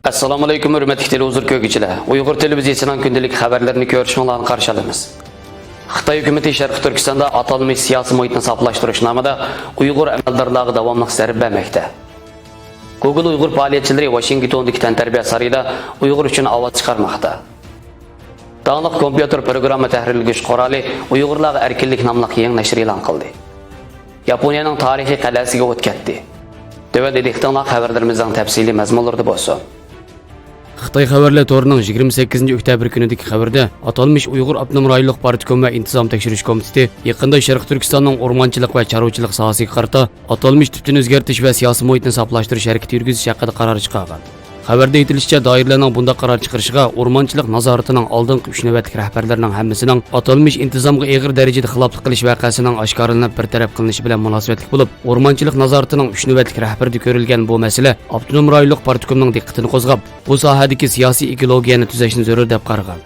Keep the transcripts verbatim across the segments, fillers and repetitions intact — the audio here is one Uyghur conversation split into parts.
ئەسسالامۇئەلەيكۇم، ھۆرمەتلىك تېلېۋىزور كۆرگۈچىلەر. ئۇيغۇر تېلېۋىزىيىسىنىڭ كۈندىلىك خەۋەرلىرىنى كۆرۈشۈڭلارنى قارشى ئالىمىز. خىتاي ھۆكۈمىتى شەرقىي تۈركىستاندا ئاتالمىش سىياسىي مۇھىتنى ساپلاشتۇرۇش نامىدا ئۇيغۇر ئەمەلدارلارغا داۋاملىق زەربە بەرمەكتە. گوگول ئۇيغۇر پائالىيەتچىلىرى ۋاشىنگتوندىكى تەنتەربىيە سارىيىدا ئۇيغۇر ئۈچۈن ئاۋاز چىقارماقتا. داڭلىق كومپيۇتېر پروگرامما تەھرىرلىگۈچ قورالى ئۇيغۇرلارغا ئەركىنلىك ناملىق يېڭى نەشر ئېلان قىلدى. ياپونىيەنىڭ تارىخىي قەلئەسىگە ئوت كەتتى. تۆۋەندە دىققىتىڭلار خەۋەرلىرىمىزنىڭ تەپسىلىي مەزمۇنلىرىدا بولسۇن. خىتاي خەۋەرلەر تورىنىڭ يىگىرمە سەككىزىنچى ئۆكتەبىر كۈنىدىكى خەۋىرىدە، ئاتالمىش ئۇيغۇر ئاپتونوم رايونلۇق پارتكوم ۋە ئىنتىزام تەكشۈرۈش كومىتېتى يېقىندا شەرقىي تۈركىستاننىڭ ئورمانچىلىق ۋە چارۋىچىلىق ساھەسىگە قارىتا ئاتالمىش تىپتىن ئۆزگەرتىش ۋە سىياسىي مۇھىتنى ساپلاشتۇرۇش ھەرىكىتى يۈرگۈزۈش ھەققىدە قارار چىقارغان. خەۋەردە ئېيتىلىشىچە، دائىرىلەرنىڭ بۇنداق قارار چىقىرىشىغا ئورمانچىلىق نازارىتىنىڭ ئالدىنقى ئۈچ نۆۋەتلىك رەھبەرلىرىنىڭ ھەممىسىنىڭ ئاتالمىش ئىنتىزامغا ئېغىر دەرىجىدە خىلاپلىق قىلىش ۋەقەسىنىڭ ئاشكارىلىنىپ بىر تەرەپ قىلىنىشى بىلەن مۇناسىۋەتلىك بولۇپ، ئورمانچىلىق نازارىتىنىڭ ئۈچ نۆۋەتلىك رەھبىرىدە كۆرۈلگەن بۇ مەسىلە ئاپتونوم رايونلۇق پارتكومنىڭ دىققىتىنى قوزغاپ، بۇ ساھەدىكى سىياسىي ئېكولوگىيەنى تۈزەشنى زۆرۈر دەپ قارىغان.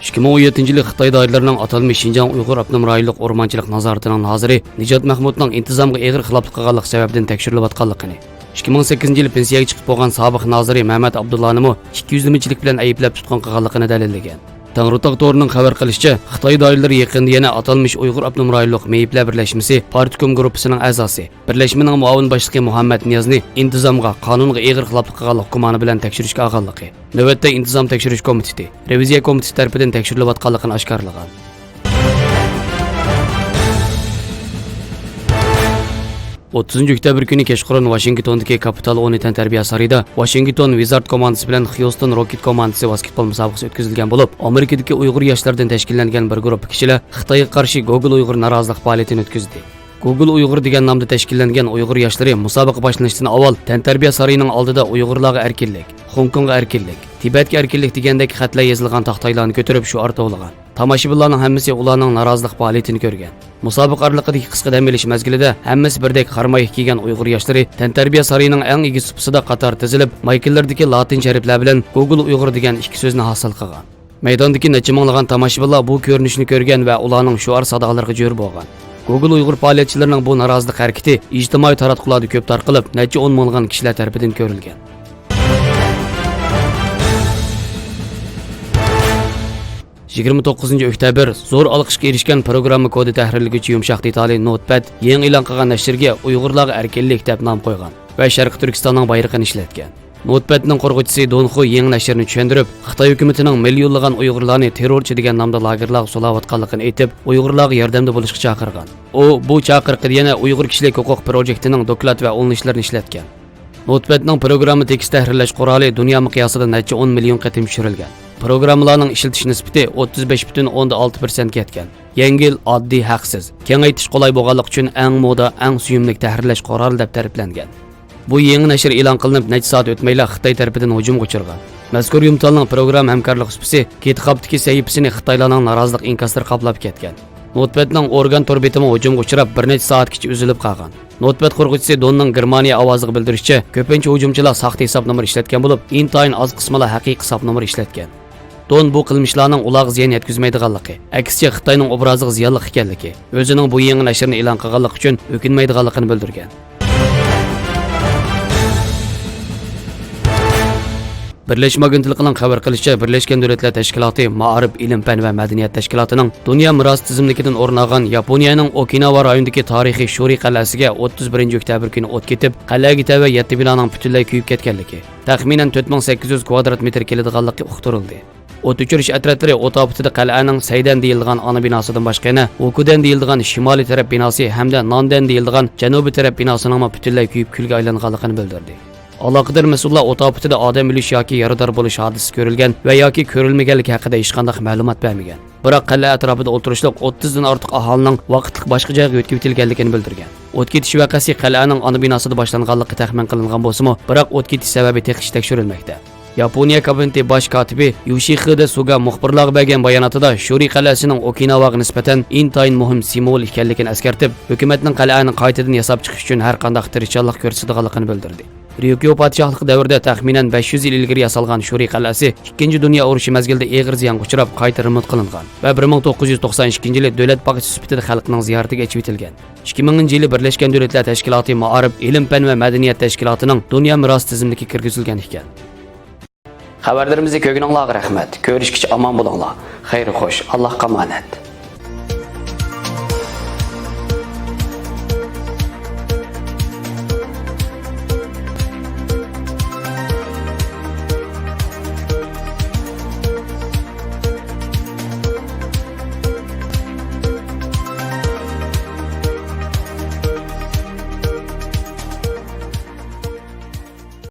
ئىككى مىڭ ئون يەتتىنچى يىلى خىتاي دائىرىلىرىنىڭ ئاتالمىش شىنجاڭ ئۇيغۇر ئاپتونوم رايونلۇق ئورمانچىلىق نازارىتىنىڭ نازىرى نىجات مەخمۇتنىڭ ئىنتىزامغا ئېغىر خىلاپلىق قىلغانلىقى سەۋەبىدىن تەكشۈرۈلۈۋاتقانلىقىنى، ئىككى مىڭ سەككىزىنچى يىلى پېنسىيەگە چىقىپ بولغان سابىق نازىرى مەمەت ئابدۇللانىمۇ ئىككىيۈزلىمىچىلىك بىلەن ئەيىبلەپ تۇتقۇن قىلغانلىقىنى دەلىللىگەن. تاڭرىتاغ تورىنىڭ خەۋەر قىلىشىچە، خىتاي دائىرىلىرى يېقىندا يەنە ئاتالمىش ئۇيغۇر ئاپتونوم رايونلۇق مېيىپلەر بىرلەشمىسى پارتكوم گۇرۇپپىسىنىڭ ئەزاسى، بىرلەشمىنىڭ مۇئاۋىن باشلىقى مۇھەممەد نىيازنى ئىنتىزامغا، قانۇنغا ئېغىر خىلاپلىق قىلغانلىق گۇمانى بىلەن تەكشۈرۈشكە ئالغانلىقى، نۆۋەتتە ئىنتىزام تەكشۈرۈش كومىتېتى، رېۋىزىيە كومىتېتى تەرىپىدىن تەكشۈرۈلۈۋاتقانلىقىنى ئاشكارىلىغان. ئوتتۇزىنچى ئۆكتەبىر كۈنى كەچقۇرۇن ۋاشىنگتوندىكى كاپىتال ئونى تەنتەربىيە سارىيىدا ۋاشىنگتون ۋىزارد كوماندىسى بىلەن خيۇستون روكېت كوماندىسى ۋاسكېتبول مۇسابىقىسى ئۆتكۈزۈلگەن بولۇپ، ئامېرىكىدىكى ئۇيغۇر ياشلىرىدىن تەشكىللەنگەن بىر گۇرۇپپا كىشىلەر خىتايغا قارشى گوگول ئۇيغۇر نارازىلىق پائالىيىتىنى ئۆتكۈزدى. گوگول ئۇيغۇر دېگەن نامدا تەشكىللەنگەن ئۇيغۇر ياشلىرى مۇسابىقە باشلىنىشتىن ئاۋۋال تەنتەربىيە سارىيىنىڭ ئالدىدا ئۇيغۇرلارغا ئەركىنلىك، خوڭكوڭغا ئەركىنلىك، تىبەتكە ئەركىنلىك دېگەندەك خەتلەر يېزىلغان تاختايلارنى كۆتۈرۈپ شوئار توۋلىغان. تاماشىبىنلارنىڭ ھەممىسى ئۇلارنىڭ نارازىلىق پائالىيىتىنى كۆرگەن. مۇسابىقە ئارىلىقىدىكى قىسقا دەم ئېلىش مەزگىلىدە ھەممىسى بىردەك قارا مايكا كىيگەن ئۇيغۇر ياشلىرى تەنتەربىيە سارىيىنىڭ ئەڭ ئېگىز سۇپىسىدا قاتار تىزىلىپ، مايكىلىرىدىكى لاتىن ھەرپلەر بىلەن گوگول ئۇيغۇر دېگەن ئىككى سۆزنى ھاسىل قىلغان. مەيداندىكى نەچچە مىڭلىغان تاماشىبىنلار بۇ كۆرۈنۈشنى كۆرگەن ۋە ئۇلارنىڭ شوئار سادالىرىغا جۆر بولغان. گوگول ئۇيغۇر پائالىيەتچىلىرىنىڭ بۇ نارازىلىق ھەرىكىتى ئىجتىمائىي تاراتقۇلاردا كۆپ تارقىلىپ، نەچچە ئون مىڭلىغان كىشىلەر تەرىپىدىن كۆرۈلگەن. يىگىرمە توققۇزىنچى ئۆكتەبىر، زور ئالقىشقا ئېرىشكەن پروگرامما كودى تەھرىرلىگۈچى يۇمشاق دېتالى نوتپەد يېڭى ئېلان قىلغان نەشرگە ئۇيغۇرلارغا ئەركىنلىك دەپ نام قويغان ۋە شەرقىي تۈركىستاننىڭ بايرىقىنى ئىشلەتكەن. نوتپەدنىڭ قۇرغۇچىسى دونخۇ يېڭى نەشرنى چۈشەندۈرۈپ، خىتاي ھۆكۈمىتىنىڭ مىليونلىغان ئۇيغۇرلارنى تېررورچى دېگەن نامدا لاگېرلارغا سولاۋاتقانلىقىنى ئېيتىپ، ئۇيغۇرلارغا ياردەمدە بولۇشقا چاقىرغان. ئۇ بۇ چاقىرىقىدا يەنە ئۇيغۇر كىشىلىك ھوقۇق پىروجېكتىنىڭ دوكلات ۋە ئۇلىنىشلىرىنى ئىشلەتكەن. نوتپەدنىڭ پروگرامما تېكىست تەھرىرلەش قورالى دۇنيا مىقياسىدا نەچچە ئون مىليون قېتىم چۈشۈرۈلگەن. پروگراممىلارنىڭ ئىشلىتىش نىسبىتى ئوتتۇز بەش پۈتۈن ئوندىن ئالتە پىرسەنتكە يەتكەن. يەڭگىل، ئاددىي، ھەقسىز. كېڭەيتىش قولاي بولغانلىقى ئۈچۈن ئەڭ مودا، ئەڭ سۆيۈملۈك تەھرىرلەش قورالى دەپ تەرىپلەنگەن. بۇ يېڭى نەشر ئېلان قىلىنىپ نەچچە سائەت ئۆتمەيلا خىتاي تەرىپىدىن ھۇجۇمغا ئۇچرىغان. مەزكۇر يۇمتالنىڭ پروگرامما ھەمكارلىق سۇپىسى گىتخابتىكى سەھىپىسىنى خىتايلارنىڭ نارازىلىق ئىنكاسلىرى قاپلاپ كەتكەن. نوتپەدنىڭ ئورگان تور بېتىمۇ ھۇجۇمغا ئۇچراپ، بىر نەچچە سائەتكىچە ئۈزۈلۈپ قالغان. نوتپەد قۇرغۇچىسى دوننىڭ گېرمانىيە ئاۋازىغا بىلدۈرۈشىچە، كۆپىنچە ھۇجۇمچىلار ساختا ھېساب نومۇرى ئىشلەتكەن بولۇپ، ئىنتايىن ئاز قىسمىلا ھەقىقىي ھېساب نومۇرى ئىشلەتكەن. دون بۇ قىلمىشلارنىڭ ئۇلارغا زىيان يەتكۈزمەيدىغانلىقى، ئەكسىچە خىتاينىڭ ئوبرازىغا زىيانلىق ئىكەنلىكى، ئۆزىنىڭ بۇ يېڭى نەشرنى ئېلان قىلغانلىقى ئۈچۈن ئۆكۈنمەيدىغانلىقىنى بىلدۈرگەن. بىرلەشمە ئاگېنتلىقىنىڭ خەۋەر قىلىشىچە، بىرلەشكەن دۆلەتلەر تەشكىلاتى مائارىپ، ئىلىم-پەن ۋە مەدەنىيەت تەشكىلاتىنىڭ دۇنيا مىراسى تىزىملىكىدىن ئورۇن ئالغان ياپونىيەنىڭ ئوكىناۋا رايونىدىكى تارىخىي شورى قەلئەسىگە ئوتتۇز بىرىنچى ئۆكتەبىر كۈنى ئوت كېتىپ، قەلئەگە تەۋە يەتتە بىنانىڭ پۈتۈنلەي كۆيۈپ كەتكەنلىكى، تەخمىنەن تۆت مىڭ سەككىز يۈز كۋادرات مېتىر كېلىدىغانلىقى ئۇقتۇرۇلدى. ئوت ئۆچۈرۈش ئەترەتلىرى ئوت ئاپىتىدە قەلئەنىڭ سەيدەن دېيىلىدىغان ئانا بىناسىدىن باشقا يەنە ۋوكۇدەن دېيىلىدىغان شىمالىي تەرەپ بىناسى ھەمدە ناندەن دېيىلىدىغان جەنۇبىي تەرەپ بىناسىنىڭمۇ پۈتۈنلەي كۆيۈپ كۈلگە ئايلانغانلىقىنى بىلدۈردى. ئالاقىدار مەسئۇللار ئوت ئاپىتىدە ئادەم ئۆلۈش ياكى يارىدار بولۇش ھادىسىسى كۆرۈلگەن ۋە ياكى كۆرۈلمىگەنلىكى ھەققىدە ھېچقانداق مەلۇمات بەرمىگەن. بىراق قەلئە ئەتراپىدا ئولتۇرۇشلۇق ئوتتۇزدىن ئارتۇق ئاھالىنىڭ ۋاقىتلىق باشقا جايغا يۆتكىۋېتىلگەنلىكىنى بىلدۈرگەن. ئوت كېتىش ۋەقەسى قەلئەنىڭ ئانا بىناسىدا باشلانغانلىقى تەخمىن قىلىنغان بولسىمۇ، بىراق ئوت كېتىش سەۋەبى تېخىچە تەكشۈرۈلمەكتە. ياپونىيە كابىنېتى باش كاتىپى يوشىخىدە سۇگا مۇخبىرلارغا بەرگەن باياناتىدا شورى قەلئەسىنىڭ ئوكىناۋاغا نىسبەتەن ئىنتايىن مۇھىم سىمۋول ئىكەنلىكىنى ئەسكەرتىپ، ھۆكۈمەتنىڭ قەلئەنى قايتىدىن ياساپ چىقىش ئۈچۈن ھەرقانداق تىرىشچانلىق كۆرسىتىدىغانلىقىنى بىلدۈردى. ريوكيو پادىشاھلىقى دەۋرىدە تەخمىنەن بەش يۈز يىل ئىلگىرى ياسالغان شورى قەلئەسى ئىككىنچى دۇنيا ئۇرۇشى مەزگىلىدە ئېغىر زىيانغا ئۇچراپ، قايتا رېمونت قىلىنغان ۋە بىر مىڭ توققۇز يۈز توقسان ئىككىنچى يىلى دۆلەت باغچىسى سۈپىتىدە خەلقنىڭ زىيارىتىگە ئېچىۋېتىلگەن. ئىككى مىڭىنچى يىلى بىرلەشكەن دۆلەتلەر تەشكىلاتى مائارىپ، ئىلىم-پەن ۋە مەدەنىيەت تەشكىلاتىنىڭ دۇنيا مىراسى تىزىملىكىگە كىرگۈزۈلگەن ئىكەن. خەۋەرلىرىمىزنى كۆرگىنىڭلارغا رەھمەت. كۆرۈشكىچە ئامان بولۇڭلار. خەير خوش. ئاللاھقا ئامانەت.